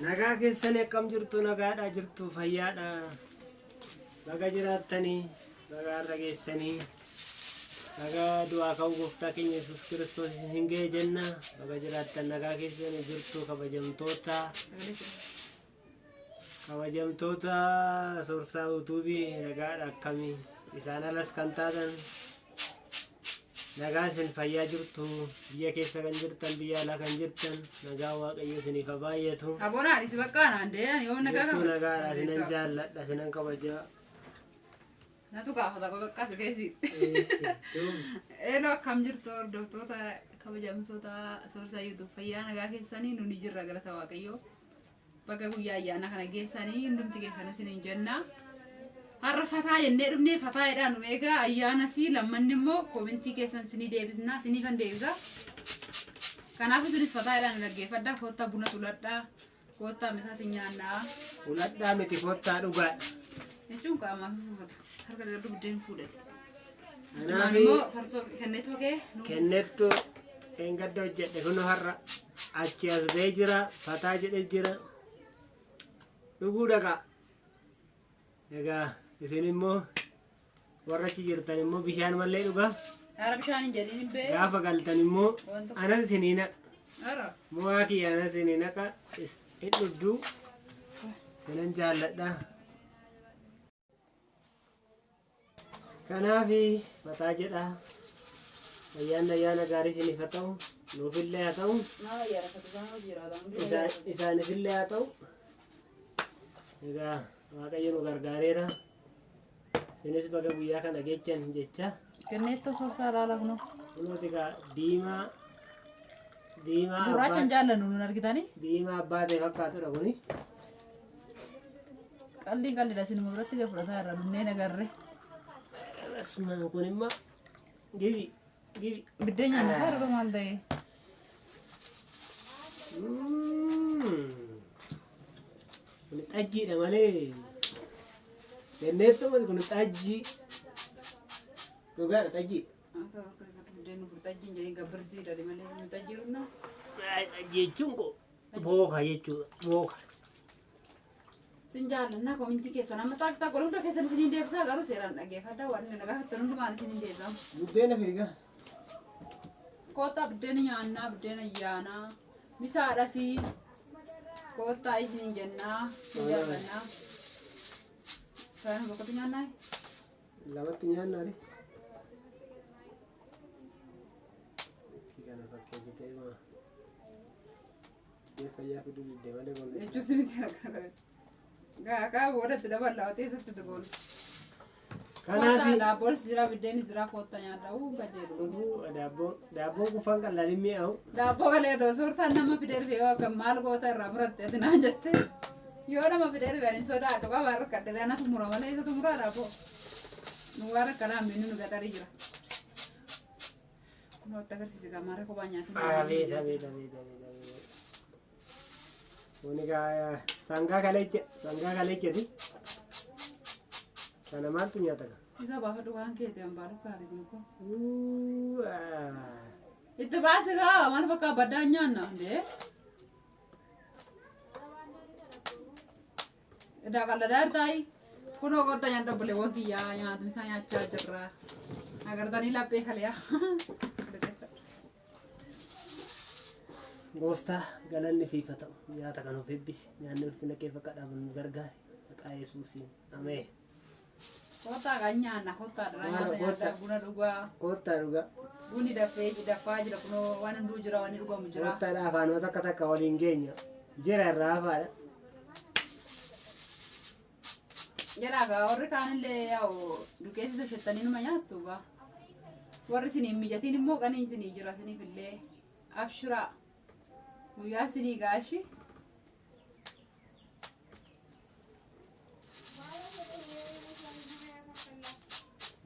Nagaa keessanii akkam jirtu? Nagaadha jirtu, fayyaadha. Baga jiraattanii, baga har'a geessanii, baga du'aa ka'uu gooftaa keenya Yesuus Kiristoos isin ga'e jenna. Baga jiraattan, nagaa keessanii jirtu, kabajamtoota. Kabajamtoota Soorsaa Yuutuubii, nagaadha akkamii? Isaan alas kan taatan, nagaa isin fayyaa jirtu? Biyya keessa kan jirtan, biyya alaa kan jirtan, nagaa Waaqayyo isiniif haa baay'atu. Aboonaa dhisi bakka naan dee ani yoom nagaa Jirtu, nagaadha? Isinan jaalladha, isinan kabajaa. Natu gaafata ko bakka si keessi. Eeloo, akkam jirtu hordoftoota kabajamtoota Soorsaa YouTube? Fayyaa nagaa keessanii? Nuni jirra, galata Waaqayyoo. Bakka guyyaa ayyaana kana geessanii hundumti keessan isiniin jenna. Har'a fataa jennee dhufnee, fataa jedhaa nu eegaa. Ayyaana si lammanni immoo koomentii keessan isinii deebisnaa, isiniifan deebisa. Kanaaf isinis fataa jedhaa nu dhaggeeffadhaa, koottaa buna tuladhaa, koottaa misaa sin nyaannaa. Uladhaa miti, kottaa dhugaadha. Jechuun qaamaa fi fuufatu harka darbu buddeen fuudhate. Kanaaf Immoo farsoo kenneetoo kee nu kennettu dheengadda hojjedhe kun har'a achi as ba'ee jira, fataa jedhee jira. Dhuguu dhaqaa. Egaa isin immoo warra achi jirtan immoo bishaan mallee dhugaa. Haara bishaan hin jedhin hin bee. Gaafa galtan immoo Wantu- anas isinii naqa. Haara. Mo'aa kiyya anas isinii naqa. Hin dhugduu. Isinan jaalladha. Kanaaf fataa jedha. Ayyaanni ayyaana gaarii isiniif haa ta'u. Nuufillee haa ta'u. Maal ayyaana fatisaan hojii jiraata hundi. Isaanifillee haa ta'u. Egaa Waaqayyo nu gargaareera. Isinis baga guyyaa kana geechan jecha. Kenneettoo Soorsaa ilaala kunoo. Kunooti egaa diimaa diimaa Gurraacha hin jaallannu nun argitanii. Diimaa abbaa ta'e fakkaatudha kuni. Qalliin qalliidha, isinuma biratti gad fudhataa irra dhumnee nagarre. Asuma kun immoo gibi gibi. Biddeen nyaanna faarra maal ta'e? Kun xajjiidha malee. Kenneettu kun xajjii. Dhugaadha, xajjii. Biddeen nu xajjiin jedheen gabbirsiidha malee nu xajjiirunna. Xajjii jechuun koo booka jechuudha. Booka. Sin jaallannaa, komintii keessan amma xaaq xaaq godhu hunda keessan isiniin deebisaa, garuu seeraan dhaggeeffadhaa, waan inni gaafattan hundumaan isiniin deebisaa. Buddeena fiigaa. Koottaa buddeena nyaannaa, buddeena ayyaanaa, misaadhasii koottaa isiniin jennaa, sin jaallannaa. Saayina boqqotu nyaannaa. Lamatti nyaannaani. Kana fakkeessitee maa. Biyya fayyaa fiduu didde malee kun. Jechuun si miti harkaa. Gaakaa boodatti daballaa otee isatti tugoon. Kanaaf Koottaa, daabboonis jira, biddeenis jira, koottaa nyaadhaa uu qajeelu. Dhuguu daabboon kuffaan qal'aan mi'aawu. Daabboo galee iddoo Soorsaan nama fidee dhufe, yoo akka maal goota irraa muratte ati naan jette. Yoo nama fidee dhufe ani sodaadhu qaba, harka dhiree anatu mura malee isatu muraa daabboo. Nu waan akkanaa minni nu gaxarii jira. Kunoo itti agarsiise gaamaarra kophaa nyaatiin. Abeet abeet abeet abeet abeet. Kun egaa sangaa kalecha, sangaa kalechati. Kana maaltu nyaata gaa? Isa baafadhu, waan keeti hambaa kaare kun ko. Uu, ah. Itti baase gaa, maal bakka baddaa nyaanna ndee. Idaa qalladaa jirtaayi. Kunoo kottaa nyaadha, obboleewwan kiyyaa, nyaatni isaa nyaachaa jirra. Agartanii laphee kaleyaa. Gooftaa, galanni siif haa ta'u. Nyaata kan of eebbisi. Nyaanni ulfina kee akka dhaabu nu gargaari. Maqaa Yesuusiin. Ameen. Kottaa kan nyaanna, kottaa dha. Maalo, nyaata kottaa. Nyaadhaa, buna dhugaa. Koottaa dhugaa. Bunni daffee daffaa jira, kunoo waan hunduu jira, waan dhugamu jira. Koottaadha, afaanota takka takka waliin geenya. Jira irraa hafaadha. Jedhaa gaa, warri kaanillee yaa'u duqeessisa shettanii numa nyaattu gaa. Warri isinii hin mijatiin immoo qaniin isinii jira, isiniif illee abshiraa. Guyyaa isinii gaashi.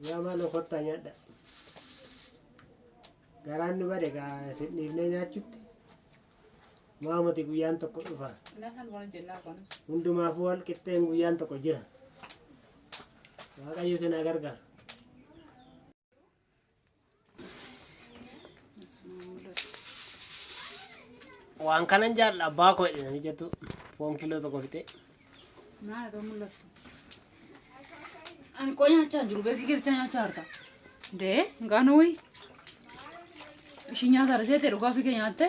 Yaa maaloo, kottaa nyaadha. Garaan nu bade gaa isin dhiifnee nyaachutti. Maamati guyyaan tokko dhufa. Nyaatan waan jennaa kanas. Hundumaafuu wal qixxeen guyyaan tokko jira. Waaqayyo isin haa gargaaru. Waan kanan jaalladha abbaa koo jedhe namichatu. Foon kiiloo tokko fixee. Maal ta'u mul'atu? Ani koo nyaachaa jiru beefi kee bichaa nyaachaa jirta. Dee gaana wayi. Ishii nyaata arseete dhugaa fi kee nyaatte.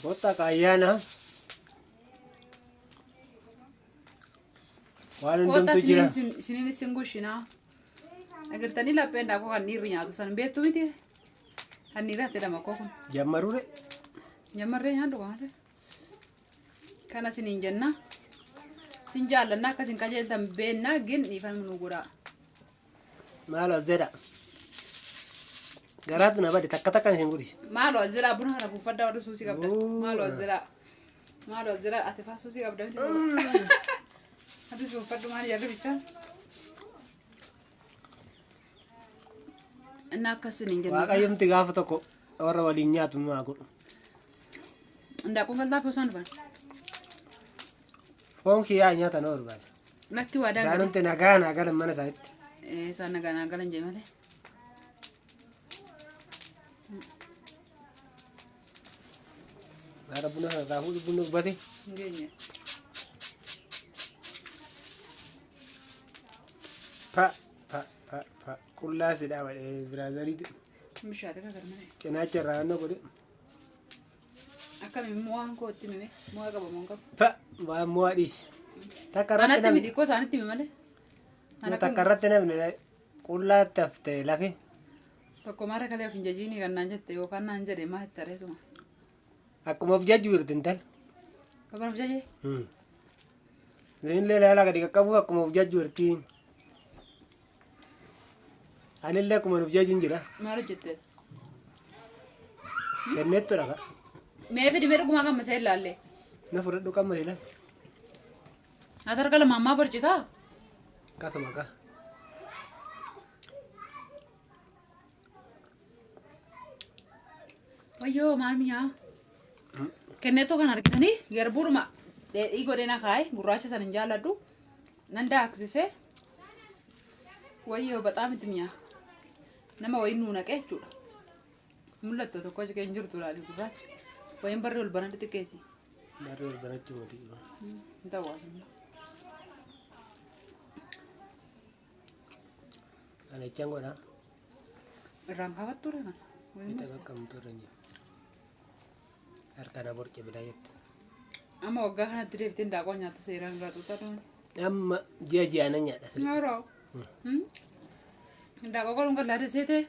Kottaa kaayyaana. Waan Kottaa hundumtu jira. isiniin isin gushinaa. Agartanii lapheen daakuu kan dhiirri nyaatu san beektu miti. Kan dhiiraatti jedhama koo kun. Jammaruure. Jammarree nyaadhu waan kana isiniin jenna. Isin jaallanna akka isin qajeeltan beennaa gin dhiifama nu godhaa. Maal as jedha. Garaatu na bade takka takka isin gudi. Maaloo as jedhaa buna kana buufadhaa warri suusii qabda. Maaloo as jedhaa. Maaloo as jedhaa ati faa suusii qabda miti. Ati suuffadhu maal jarri bichaa. Inni akkas isiniin jenna. Waaqayyomti gaafa tokko warra waliin nyaatu nu haa godhu. Indaaqoon galtaa fi osoo hin dhufan. Foon kiyyaa nyaatan oo barbaade. Lakki waadaa galee. Isaanumti nagaa naa galan mana isaaniitti. Isaan nagaa naa galan jee malee. Haadha buna sana raafuu bunni gubbate. Hin geenye. Pa pa pa pa qullaa sidhaa badhee biraazariitu Bishaate kan malee. cinaacha irraa naannoo godhe. Akkami mo'aan koo itti mime mo'aa qaba mo'aan qabu. Pa waan mo'aa dhiisi. Takka irratti Anatti namni miti koo isaanitti hime malee. takka irratti namni qullaatti haftee lafe. Tokko maara kalee of hin jajiini kan naan jette yookaan naan jedhe maa itti areesuma. Akkuma of jajju jirti intal. Akkuma of jajee. Isinillee ilaalaa gadi qaqqabu akkuma of jajju jirti. Anillee akkuma of jajju hin jira. Maal hojjette? Kenneettu dhaqa. Mee fidi mee dhugumaa kan masee ilaalle. Na fudhadhu qamma ila. Ati harka lama ammaa barcitaa? Akkasuma akka. Wayyoo maal mi'aa? Kenneetoo kan argitanii garbuudhuma dheedhii godhee na kaa'e gurraacha sana hin jaalladhu. Nan daaksisee wayyoo baxaam itti mi'aa. Nama wayii nuu naqee jechuudha. Mul'attu tokko achi keenya jirtu ilaali gurraacha. Wayiin barri ol banadhu xiqqeessi. Barri ol banachuu miti. Hin ta'u asuma. Ana jechaan godhaa. Irraan kaafattu ture kana. Wayiin Itti qaqqabamtu irra hin jiru. Harka na borce bidaa jette. Amma waggaa kanatti deebitee daakuu nyaattu seeraan irraa xuuxaa dhuman. Amma ji'a ji'aan nyaadha. Yeroo. Daakuu qaluun kan laata seetee.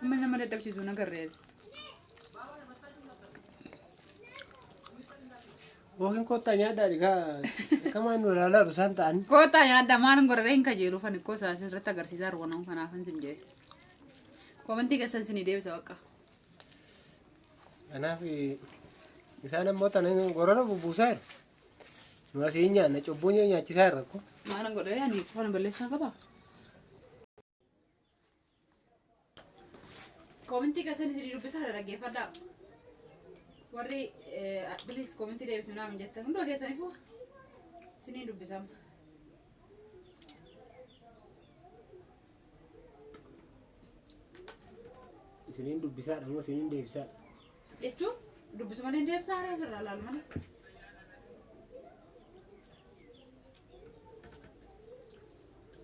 Amma nama dadhabsiisu nagarree. Yookiin kottaa nyaadhaa dhigaa akkamaan nu ilaalaa jiru isaan ta'an. Kottaa nyaadhaa maal godhadhee hin kajeelu fan ikkoo isaa asirratti agarsiisaa jiru kanaaf kanaafan sim jedhe. Koomentii keessan isinii deebisa bakka. Kanaaf isaan ammoo tana gorora bubbuusaa jiru. Nu asii hin nyaanna cubbuu nyaachisaa jirra ko. Maal godhadhee ani qofaan balleessaa qabaa? Koomentii keessan isinii dubbisaa dhaggeeffadhaa. Warri bilis koomentii deebisu naam jettan hunda keessaniifuu isinii dubbisama. Isiniin dubbisaadha moo isiniin deebisaadha? Jechuun dubbisu malee deebisaa haaraa asirraa laalu malee.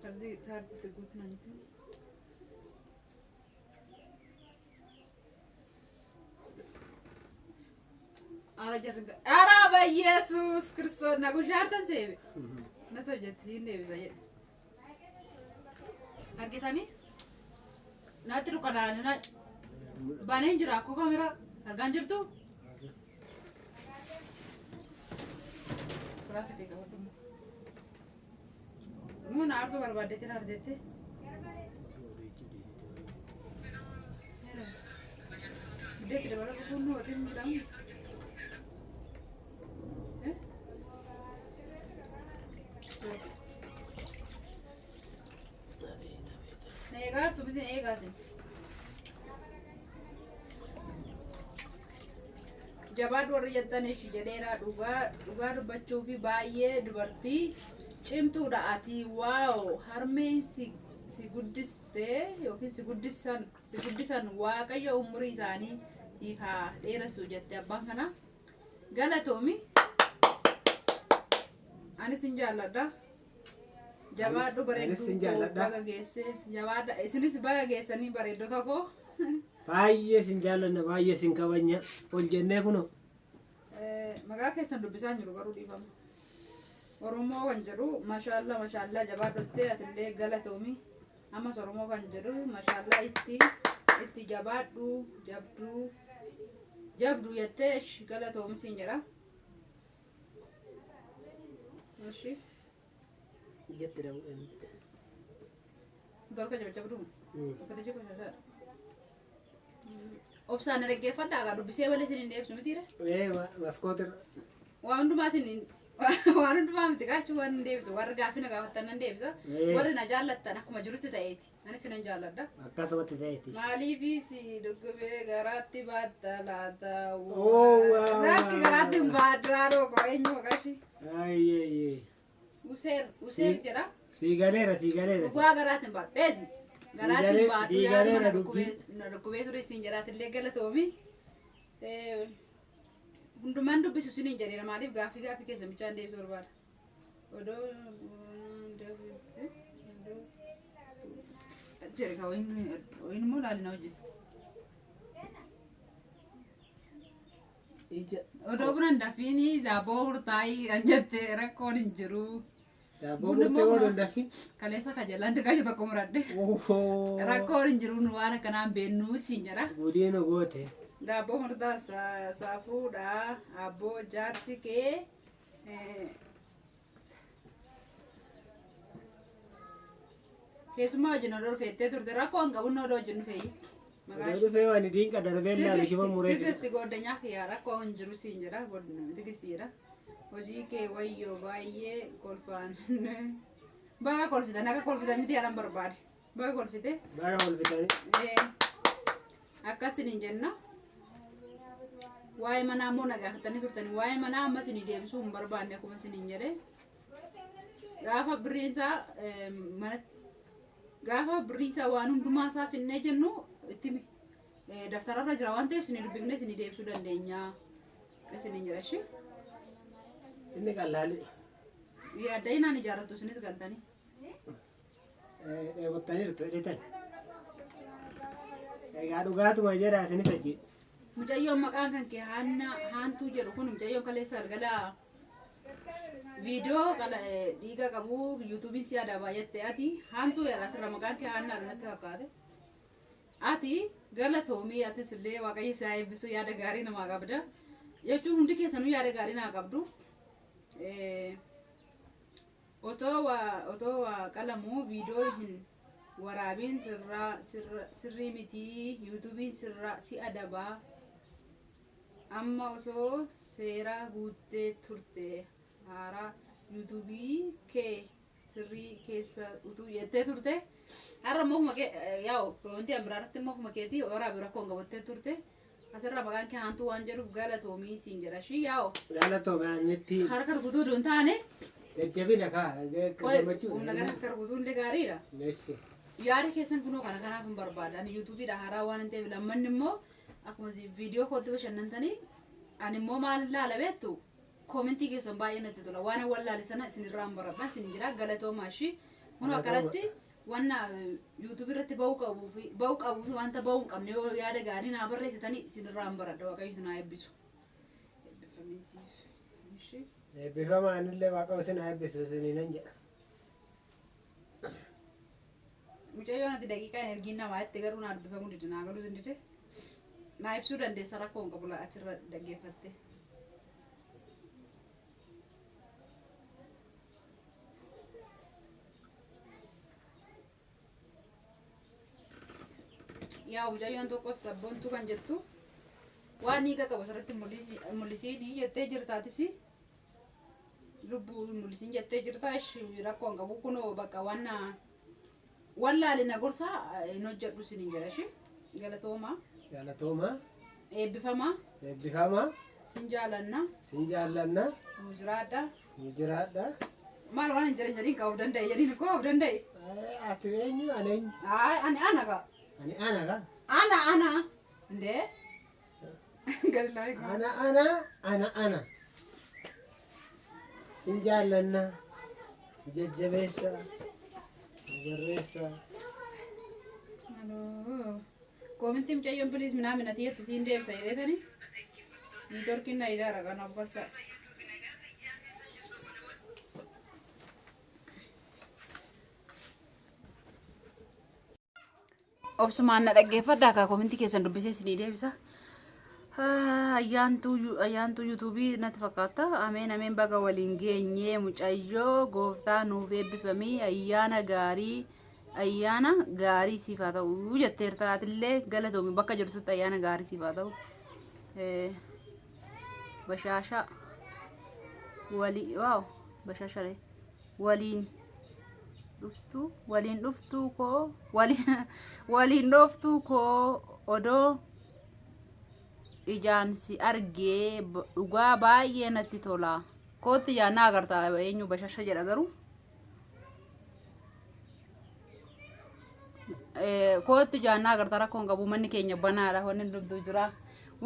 Tardi tardi guutuu jechuun. Ara jarri ara በኢየሱስ ክርስቶስ na gushaartan seebe na hojjetti deebisa jedhe. Argitanii? Natti dukkanaan na baneen jira akkoo kameraa argaan jirtu? Suraasa kee qabadhu. Mun aarsoo barbaaddeetiin argite. Biddeetti dabala kun nu watiin jedhamu. Eegaa miti eegaasin. Jabaadhu warri jettan ishii jedheera dhugaa dhugaa dubbachuu fi baay'ee dubartii cimtuudha ati waaw harmeen si si guddistee yookiin si guddisan Waaqayyo umurii isaanii siif haa dheeressu jette abbaan kana. Galatoomi. Anis sin jaalladha. Jabaadhu Anis sin bareedduu koo jaalladha. baga geesse. Jabaadha isinis baga geessanii bareeddota koo. Baay'ee sin jaallanna baay'ee sin kabajna ol jennee kunoo. Maqaa keessan dubbisaa hin jiru garuu dhiifama. Oromoo kan jedhu mashaallaa mashaallaa jabaadhuttee atillee galatoomi. Ammas Oromoo kan jedhu mashaallaa itti jabaadhu jabduu jabduu jettee ish galatoomi siin jedha. Ishi Ijatti dhabu. dorka jabjabduu. Uffata jiru shashaadha. Obsaan dhaggeeffadhaa gaa dubbisee malee isin hin deebisu mitiire. Ee maskootirra. Waan hundumaa isin waan hundumaa miti gaachuu waan hin deebisu warri gaaffii na gaafattan nan deebisa. Warri na jaallattan akkuma jirutti ta'eeti. Anis nan jaalladha. Akkasumatti ta'eeti. Maaliif si dhukkubee garaatti baatta laata? Oh, wow, Rakki wow, garaatti hin wow. baadhu haadhoo koo eenyu maqaa ishee? Ayyee. Useer Useer jedha. Sii galeera sii galeera. Dhugaa garaatti hin baadhu. Dheezi. Garaatti hin baadhu Sii yaaduma galeera na dubbii. dhukkubee na dhukkubee ture siin jedhaatillee galatoomi. Hundumaan dubbisu siniin jedheera maaliif gaaffii gaaffii keessa bichaan deebisuu barbaada. Odoo jedhe kaa wayin immoo laalina hojii. Ija. Odoo buna hin dafiini daabboo hurtaayii kan jette rakkoon hin jiru. Daabboo Bunni murtee immoo odoo hin dafin. Kaleessa kajalaan xiqqaa tokko muradhe. Ohoo. Rakkoon hin jiru nu waan akkanaan beennuu siin jedha. Gudiin goote. Daabboo murtaa saafuudha abboo jaarsi kee keessumaa wajjin odoo dhufeettee turte rakkoo hin qabu odoo wajjin dhufeeyyi. Odoo dhufee waan diinqa darbee laalu shiba muree. Tigisti goddanyaa kiyyaa rakkoo hin jiru siin jedha tigisti jedha. Hojii kee wayyoo baay'ee kolfaan. Baga kolfitan akka kolfitan miti yaalan barbaade. Baga kolfite. Baga kolfitanii. Akkasin hin jenna. Waa'ee manaa immoo na gaafatanii turtanii waa'ee manaa amma isinii deebisuu hin barbaanne akkuma isiniin jedhe. Gaafa birriinsaa mana gaafa birriinsaa waan hundumaa isaa finnee jennu itti daftararra jira waan ta'eef isinii dubbifnee isinii deebisuu dandeenya. Isiniin jedha ishee. Inni qallaali. Yaadda'inaan ijaarrattu isinis galtanii. Dheebottaniirtu hidhitan. Egaa dhugaatuma jedha isinis achi. Mucayyoon maqaan kan kee haantuu jedhu kun mucayyoon kaleessa galgala viidiyoo dhiiga qabu yuutuubiin si aadaa baay'atte ati haantuu jedha asirra maqaan kee haannaa natti fakkaate. Ati galatoomii atis illee waaqayyo si haa eebbisu yaada gaarii namaa qabda. Jechuun hundi keessanuu yaada gaarii naa qabdu. Otoo waa qalamuu viidiyoo hin waraabiin sirrii mitii yuutuubiin sirraa si adabaa. Amma osoo seera guuttee turte haaraa yuutuubii kee sirrii keessa utuu jettee turte har'a immoo ofuma kee yaa'u wanti an biraarratti immoo ofuma keetii waraabii rakkoo hin qabattee turte asirra maqaan kee haantuu waan jedhuuf galatoomii siin jedha ishii yaa'u Galatoomii annitti harka rukutuu osoo hin taane jajjabina kaa gammachuu. humna gara harka rukutuu illee gaariidha. Neechi. Yaada keessan kunoo kana kanaaf hin barbaadan yuutuubiidha haaraa waan hin ta'eef lammanni immoo akkuma viidiyoo kootti bashannantanii ani immoo maal laala beektu koomentii keessan baay'ee natti tola waan wallaale sana isinirraa hin baradha isin jira galatoomaa ishii kun akkanatti wanna yuutuubii irratti bahuu qabuu fi bahuu qabuu fi wanta bahuu hin qabne yoo yaada gaarii naa barreessitanii isinirraa hin baradha waaqayyo isin haa eebbisu. Eebbifamiinsiif. Ishii. Eebbifama anillee waaqa isin haa eebbisu isiniinan jedha. Mucayyoon ati daqiiqaa hin ergiin namaa itti garuu naa dubbifamuu dide naa galuu hin dide. Naa ibsuu dandeessa rakkoo hin qabu achirra dhaggeeffatte. Yaa mucayyoon tokkos sabboontuu kan jettu waan hiika qabu asirratti mul'isiin jettee jirtaatis lubbuu mul'isiin jettee jirta ishii rakkoo hin qabu kunoo bakka waan wallaalina gorsaa hin hojjedhu isiniin jedha ishii galatoomaa Galatooma. eebbifamaa Eebbifama. sin jaalanna Sin jaallanna. nu jiraadha Nu jiraadha. maal waan hin jiran jedhiin qabu danda'e jedhiin koo of danda'e Ati eenyu ani eenyu? Ay, ani ana kaa. Ani ana kaa. Ana ana. Indee? Galilaa. Ana ana ana ana. Sin jaallanna. Jajjabeessa. Barreessa. Koomintii mucayyoon piliis minaamin ati jettu siin deebisa jedheetani. Niitoorkiin na idaara kan abbassa. Obsumaan na dhaggeeffadhaa kaa koomintii keessan dubbisee isinii deebisa. Ayyaantuu yuutuubii natti fakkaata. Ameen ameen baga waliin geenyee mucayyoo gooftaa nuuf eebbifamii ayyaana gaarii ayyaana gaarii siif haa ta'u jetteerta atillee galatoomi bakka jirtutti ayyaana gaarii siif haa ta'u. Bashaasha walii waaw bashaasha waliin dhuftuu waliin dhuftuu koo waliin dhooftuu koo odoo ijaan si argee dhugaa baay'ee natti tola. Kootti ijaan na agarta eenyu bashasha jedha garuu. Kootti ijaan na agarta rakkoon qabu manni keenya banaadha wanni hundumtuu jira.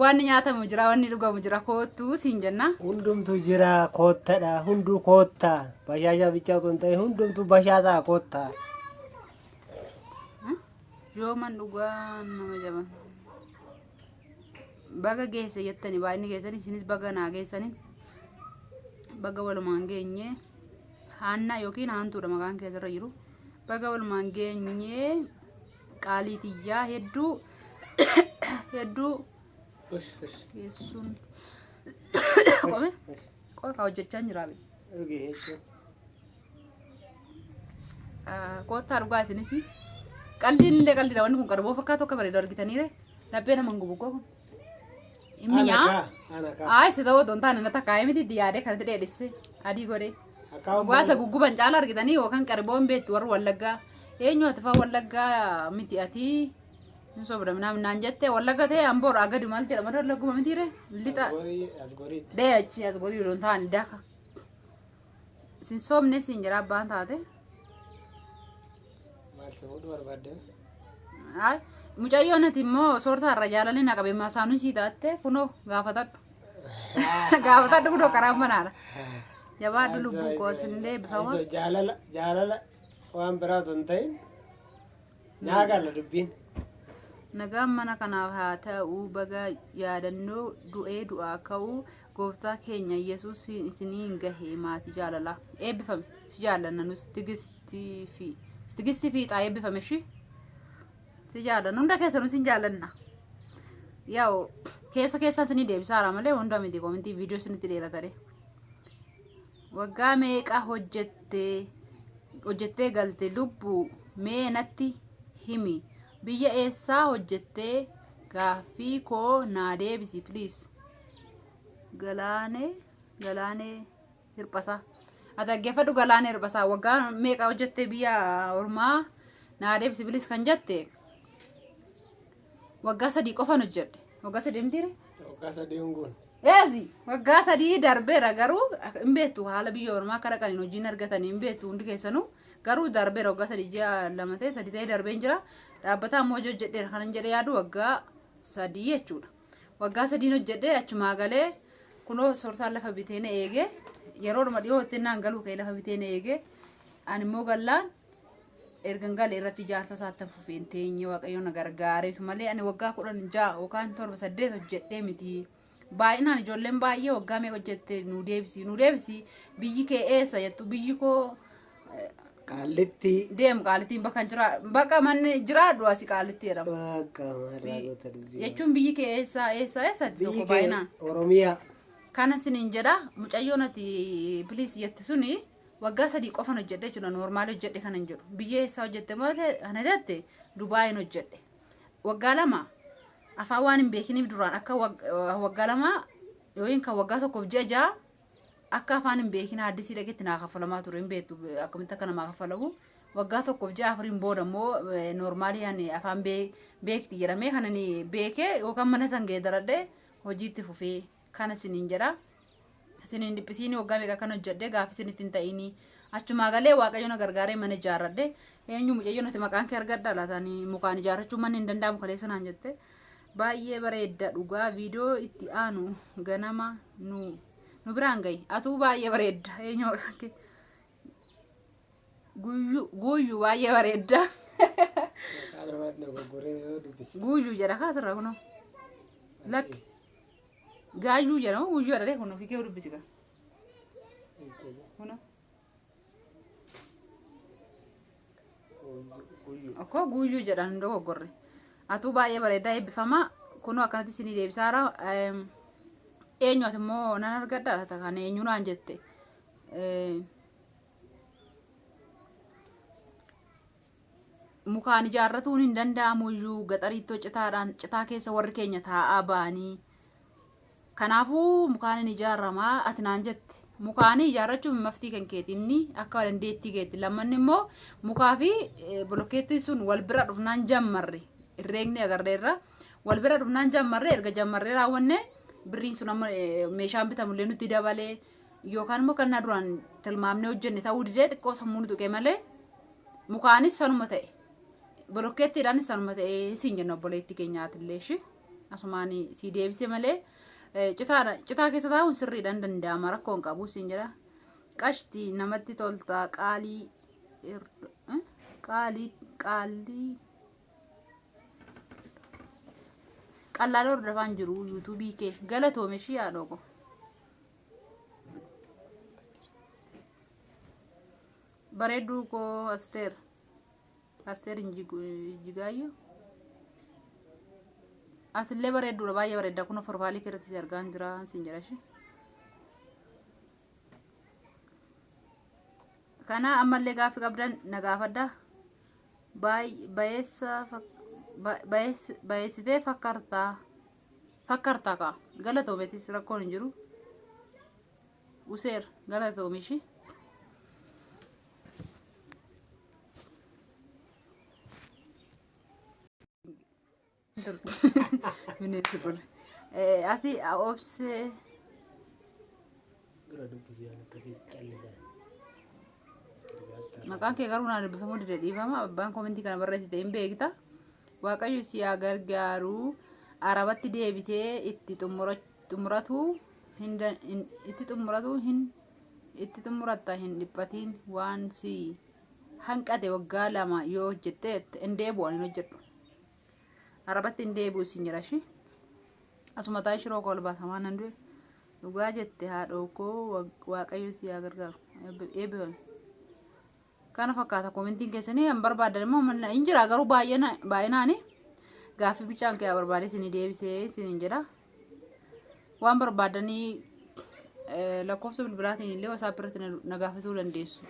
Wanni nyaatamu jira wanni dhugamu jira koottuu siin jenna. Hundumtuu jira koottadha hunduu koottaa bashaashaa bichaa otoo hin ta'in hundumtuu bashaataa koottaa. Yooman dhugaa nama jaban. Baga geesse jettani baay'inni keessani isinis baga naa geessani. Baga walumaan geenye haannaa yookiin haantuudha maqaan keessarra jiru. Baga walumaan geenye qaalii tiyyaa hedduu hedduu keessuun qome qofa kaa hojjechaa hin jiraabe. Koottaa dhugaa isinis qalliin illee qalliidha wanni kun qarboo fakkaatu akka bareedu argitaniire laphee nama hin gubu kun. Mi'aa. Ayi si ta'uu otoo hin taane natti kaa'ee miti yaadee kanatti dheedhisse adii godhee. Dhugaasa gugguban caala argitanii yookaan qarboon beektu warri wallaggaa eenyu ati fa'aa wallaggaa miti ati hin sobda naan jette wallagga ta'e amboor agadi maal jedhama wallagguma mitiire lixa dhee achi as godii odoo hin taane daka. Sin sobne sin jira abbaan taate. Maal si fuudhuu barbaadde? Ayi mucayyoon ati immoo soortaa irra jaalalli na qabe maasaanuu sii taatte kunoo gaafatadhu. Gaafatadhu kunoo karaa manaadha. Jabaadhu lubbuu kootiin deebifama. Jaalala jaalala waan biraa otoo hin ta'in naa gala dubbiin. Nagaan mana kanaaf haa ta'u baga yaadannoo du'ee du'aa ka'uu gooftaa keenya Yesuus isiniin gahe maatii jaalalaa eebbifame si jaallanna nus tigistii fiixaa eebbifame ishii si jaallanna hunda keessa nus hin jaallanna. Yaa'u keessa keessaan isinii deebisaara malee hunda miti koomintii viidiyoo isinitti dheeratare. Waggaa meeqa hojjettee galte lubbuu mee natti himi biyya eessaa hojjettee gaaffii koo naa deebisi please. Galaanee Hirphasaa. Ati dhaggeeffadhu Galaanee Hirphasaa waggaa meeqa hojjettee biyya ormaa naa deebisi please kan jette waggaa 3 qofan hojjedhe. Waggaa 3 mitiire? Waggaa 3 hunguun. Eezi waggaa 3 darbeera garuu hin beektu haala biyya ormaa akka dhaqaniin hojiin argatanii hin beektu hundi keessanuu garuu darbeera waggaa 3 ji'a 2 ta'e 3 ta'e darbeen jira. Dhaabbata ammoo hojii hojjedheera kanan jedhee yaadu waggaa 3 jechuudha. Waggaa 3 hojjedhee achumaa galee kunoo soorsaan lafa bitee na eege yeroodhuma dhiyootti naan galuu ka'ee lafa bitee na eege ani immoo gallaan ergan galee irratti ijaarsa isaatti fufeen teenye waaqayyoon na gargaareetu malee ani waggaa 16 yookaan 7 8 hojjedhee miti. Baay'inaan ijoolleen baay'ee waggaa meeqa hojjette nu deebisi biyyi kee eessa jettu biyyi koo Qaallitti. Deemu qaallittiin bakka jira bakka manni jiraadhu asii qaallitti jedhama. Bakka maal goota dubbii. Jechuun biyyi kee eessa eessa eessatti tokko baay'inaan. Oromiyaa. Kana siniin jedha mucayyoon ati piliis jetti suni waggaa 3 qofan hojjedhe jechuudha noormaali hojjedhe kanan jedhu biyya eessaa hojjette malee kana jette Dubaayin hojjedhe waggaa 2 afaan waan hin beekiniif duraan akka waggaa 2 yookiin kan waggaa 1 ji'a 6 akka afaan hin beekin haddisii dhaqetti naa kaffalamaa ture hin beektu akkamitti akka namaa kaffalamu waggaa 1 ji'a 4 booda immoo noormaalii ani afaan beekti jedhamee kan ani beekee yookaan mana san geeddaradhee hojiitti fufee kana siniin jedha. Siniin dhiphisiin waggaa meeqa kan hojjedhe gaafi sinitti hin ta'ini Achumaa galee Waaqayyo na gargaaree mana ijaarradhe. Eenyu mucayyoo nati maqaan kee argadha laatanii mukaan ijaarrachuun manni hin danda'amu kaleessa naan jette. Baay'ee bareedda dhugaa viidiyoo itti aanu ganama nu biraan gahi. Atuu baay'ee bareedda eenyu maqaan kee. Guyyuu baay'ee bareedda. Maqaa namaatti dogoggoree yoo dubbiste. Guyyuu jedha kaasirra kunoo. Lakki. Gaayyuu jedhama guyyuu jedha kun ofii kee dubbisi kaa. Kunoo. Guyyuu. Okkoo guyyuu jedhan hin dogoggorre. Atuu baay'ee bareedaa eebbifamaa. Kunoo akkanatti isinii deebisaara. Eenyu ati immoo nan argadha laata kan eenyu naan jette. Mukaan ijaarratuun hin danda'amu iyyuu gaxariittoo citaadhaan citaa keessa warri keenya taa'aa ba'anii. Kanaafuu mukaan hin ijaaramaa ati naan jette. Mukaan ijaarrachuun maftii kan keeti inni akka dandeettii keeti. Lammanni immoo mukaa fi bolokkeettiin sun wal bira dhufnaan jammarre. Herreegni agarreerra. Wal bira dhufnaan jammarre erga jammarree raawwanne birriin sun amma meeshaan bitamullee nutti dabalee yookaan immoo kan na duraan tilmaamnee hojjenne ta'uu didee xiqqoo sammuu nu tuqe malee mukaanis sanuma ta'e. Bolokkeettiidhaanis sanuma ta'e siin jenna obboleettii keenyaatillee ishee asumaan si deebise malee citaa keessa taa'uun sirriidhaan danda'ama rakkoo hin qabu siin jedha. Qashti namatti tolta qaalii qaalii qaalii qallaalee hordofaan jiru yuutuubii kee galatoome ishii haadhoo ko. Bareedduu koo Asteer. Asteer Injigaayyoo. Atillee bareedduudha baay'ee bareedda kun forfaalii keerratti si argaa jira siin jedha ishee. Kana ammallee gaaffii qabdan na gaafadha. Bayeessitee fakkartaa kaa galatoometis rakkoon hin jiru. Useer galatoome ishee. Bineensi kun. Ati obsee Dura dubbisee waan akkasii callisan. Maqaan kee garuu naan dubbifamuu dide dhiifama. Abbaan komentii kana barreessite hin beekta. Waaqayyo si haa gargaaru. Arabatti deebitee itti xumuratu hin itti xumuratu hin itti xumuratta hin dhiphatiin waan si hanqate waggaa 2 yoo hojjette hin deebi'u ani hin hojjedhu. Arabatti hin deebi'u siin jedha ishee. Asuma taa'ee shiroo koo ol baasamaa nan du'e. Dhugaa jette haadhoo koo Waaqayyo si haa gargaaru. Eebbifame. Kana fakkaata komentiin keessanii kan barbaadan immoo hin jira garuu baay'inaani gaaffii bichaan kee barbaade isinii deebisee isiniin jedha. Waan barbaadanii lakkoofsa bilbilaatiin illee WhatsApp irratti na gaafachuu dandeessu.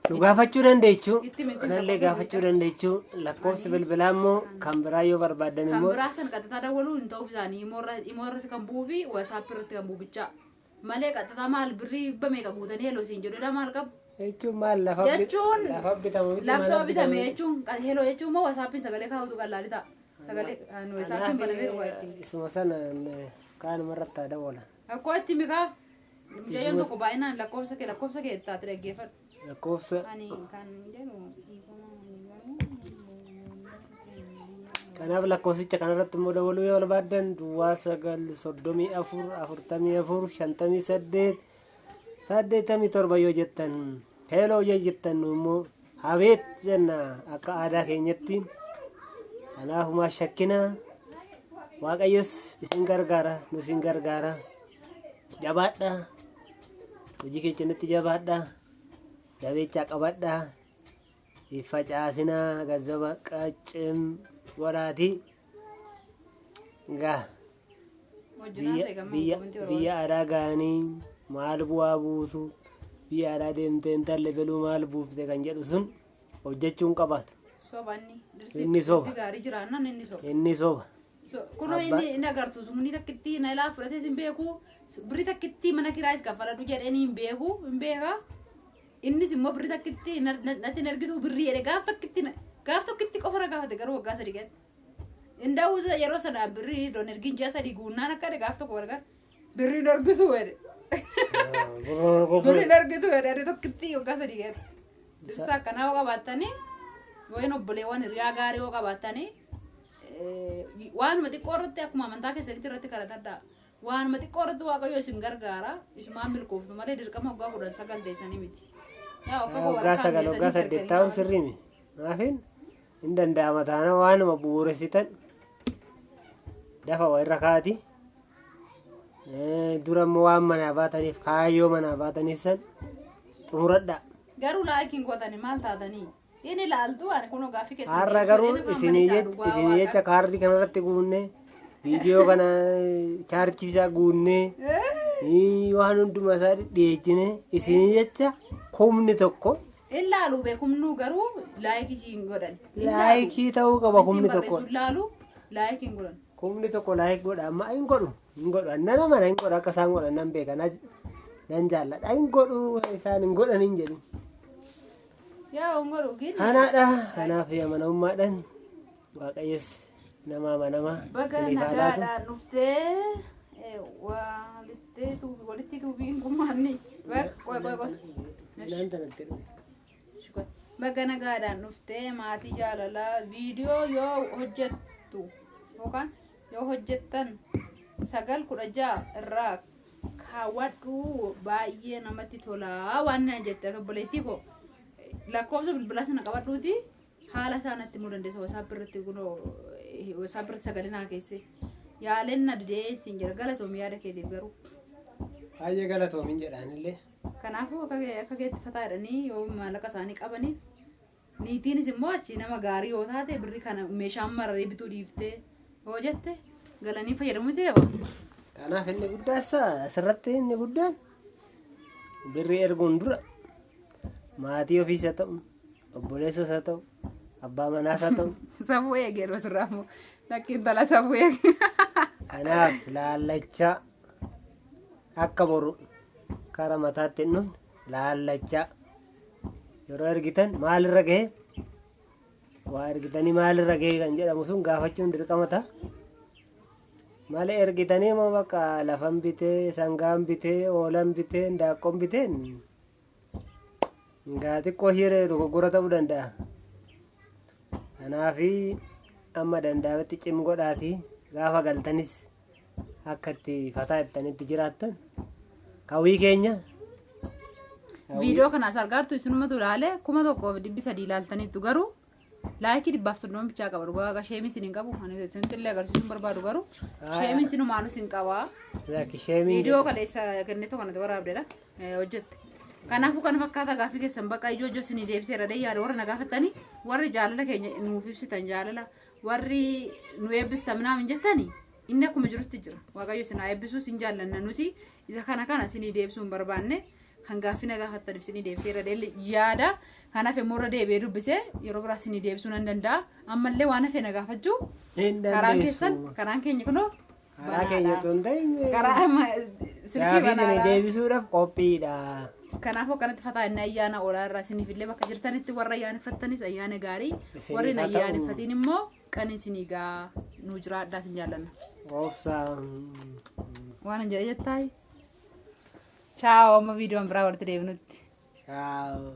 Nu gaafachuu dandeechuu. Itti miti Kanallee lakkoofsa gaafachuu dandeechuu. Lakkoofsi bilbilaa immoo kan biraa yoo barbaadan Kan immoo biraa san qaxxataa dawwaluu hin ta'uuf isaanii immoo irratti kan bu'uu fi WhatsApp irratti kan bu'u bichaa. Malee qaxxataa maal birrii meeqa guutanii heloo siin jedhudha maal qabu? Jechuun maal lafa Jechuun lafa bitamu miti laftoo mana bitame bitamu. Jechuun heloo jechuun immoo WhatsAppiin sagalee kaa'utu qallaalii ta'a. Sagalee WhatsAppiin banamee dhugaa ittiin. Isuma sana kaanuma irratti haa dawwalan. Akkoo itti mikaa mucayyoon tokko baay'inaan lakkoofsa kee taate dhaggeeffadhu. Lakkoofsa Ani kan jedhu dhiifama ani garuu kanaaf lakkoofsicha kanarratti immoo dabaluu yoo barbaadan duwwaa 9 34 44 58 87 yoo jettan heloo yoo jettan nu immoo habeet jenna akka aadaa keenyatti. Kanaafumaa shakkina Waaqayyos isin gargaara nu isin gargaara jabaadha hojii keessanitti jabaadha jabeechaa qabadha facaasinaa gazzaba qaccim godhaati gaa Hojjetaan ta'e gammaa biyya komentii barbaadu. Biyya aadaa ga'anii maal bu'aa buusu biyya aadaa deemtee intalli beluu maal buufte kan jedhu sun hojjechuun qabaatu. Soba inni. Inni soba. Dirsi gaarii jiraannaan inni soba. Inni soba. Kunoo inni inni agartu sumni takkitti na ilaa fudhatee hin beeku birri takkitti mana kiraayis kaffaladhu jedhanii hin beeku hin beeka. Innis immoo birri takkitti natti hin ergitu birrii jedhe gaaf tokkitti qofa na gaafate garuu waggaa 3 keessatti. Indaa'uu yeroo sana birrii doon ergin ji'a 3 guunnaan akka jedhe gaaf tokko gargar birrii hin ergitu jedhe. Birriin argitu jedhanii tokkitti waggaa 3 keessa. Dhirsa akkanaa yoo qabaattanii yookiin obboleewwan hiriyaa gaarii yoo qabaattanii waanuma xiqqoo irratti akkuma amantaa keessanitti irratti kadhatadhaa. Waanuma xiqqoo irratti Waaqayyo isin gargaara. Isumaan milkooftu malee dirqama waggaa 19 teessanii miti. Yaa akka koo Waggaa walakkaan 9 waggaa geessanii 8 taa'uun gargaarii. sirrii miti. Maafin hin danda'ama taana waanuma bu'uuressitan dafa waa irra kaati. Dura immoo waan manaa baataniif kaayyoo manaa baataniif san xumuradhaa. Garuu laakiin gootanii maal taatanii? Inni ilaaltu ani kun gaaffii keessan Har'a deebisuu garuu jedhee nama isinii amanee ta'a jecha dhugaa isinii waaqa. jecha kaardii kanarratti guunnee viidiyoo kana chaarjii isaa guunnee waan hundumaa isaa dhiyeechine isinii jecha 1000 Ilaalu beekumnuu garuu laayikii siin godhan. laayikii ta'uu qaba 1000. Ilaalu laayikii hin godhan. 1000 like godha amma hin godhu hin godhu nan amana hin godhu akka isaan godhan nan beeka nan jaalladha hin godhu isaan hin godhan hin jedhu. Yaa hin godhu gini. Kanaadha kanaaf amanamummaadhaan Waaqayyos nama amanamaa Baga isiniif haa laatu. nagaadhaan dhuftee walitti tuubiin gummaanni. Qoy qoy qoy. Naan tanatti dhufe. Baga nagaadhaan dhuftee maatii jaalalaa viidiyoo yoo hojjettu yookaan yoo hojjettan 9:16 irraa kaawwadhu baay'ee namatti tolaa waan na jette obboleettii koo lakkoofsa bilbilaa sana qabadhuuti haala isaa natti himuu dandeessa WhatsApp irratti kunoo WhatsApp irratti sagalee naa keesse yaaleen na didee siin jira galatoom yaada keetiif garuu. Baay'ee galatoomin jedhaanillee. Kanaafuu akka keetti fataa jedhanii yoo maallaqa isaanii qabaniif niitiinis immoo achi nama gaarii yoo taate birri kana meeshaan mararee bituu dhiiftee yoo jette galanii fayyadamuu ni qaba. Kanaaf inni guddaasa asirratti inni guddaan birrii erguun dura maatii ofiis haa ta'u obboleessas haa ta'u abbaa manaas haa ta'u Safuu eege yeroo sirraa immoo lakki intala safuu eege. Kanaaf laallachaa akka boru kara mataatti hin dhufne laallachaa yeroo ergitan maalirra gahe waa ergitanii maalirra gahe kan jedhamu sun gaafachuun dirqama ta'a. Malee ergitanii immoo bakka lafan bitee sangaan bitee oolan bitee ndaaqqoon bitee ngaa xiqqoo hiree dogoggora ta'uu danda'a. Kanaafi amma danda'ametti cim godhaatii gaafa galtanis akka itti fataa ittanitti jiraattan hawwii keenya. Viidiyoo kana as argaartu isinumatu ilaale 1300 ilaaltaniittu garuu laayikii 130 bichaa qaba dhugaa waaqa sheemii isin hin qabu ani isinitti illee agarsiisuun hin barbaadu garuu sheemii isinumaanus hin qaba. Lakki sheemiin Viidiyoo kaleessa kennitu kanatti waraabdedha hojjette. Kanaafuu kana fakkaata gaaffii keessan bakka ijoo ijoo isinii deebiseera dee yaada warra na gaafattanii warri jaalala keenya nuuf ibsitan jaalala warri nu eebbistan minaamin jettani inni akkuma jirutti jira. Waaqayyo isin haa eebbisu isin jaallanna nusi isa kana kana isinii deebisuu hin barbaanne kan gaaffii na gaafattaniif isinii deebiseera dee yaada. Kanaaf immoo irra deebi'ee dubbisee yeroo biraa isinii deebisuu nan danda'a. Ammallee waan hafe na gaafachuu Hin karaan keessan dandeessu. karaan keenya kunoo Karaa keenya otoo hin ta'in karaa silkii gaaffii isinii banaadha. deebisuudhaaf qophiidha. Kanaafuu akkanatti fataa inni ayyaana oolaa irraa isiniif illee bakka jirtanitti warra ayyaaneffattanis ayyaana gaarii Isiniif warri hin haa ta'u. ayyaaneffatiin immoo qani isinii gaa nu jiraadhaa isin jaallanna. Obsa. Waan hin jedhe jettaayi. Chaawo amma viidiyoon biraa walitti deebinutti. Ciao.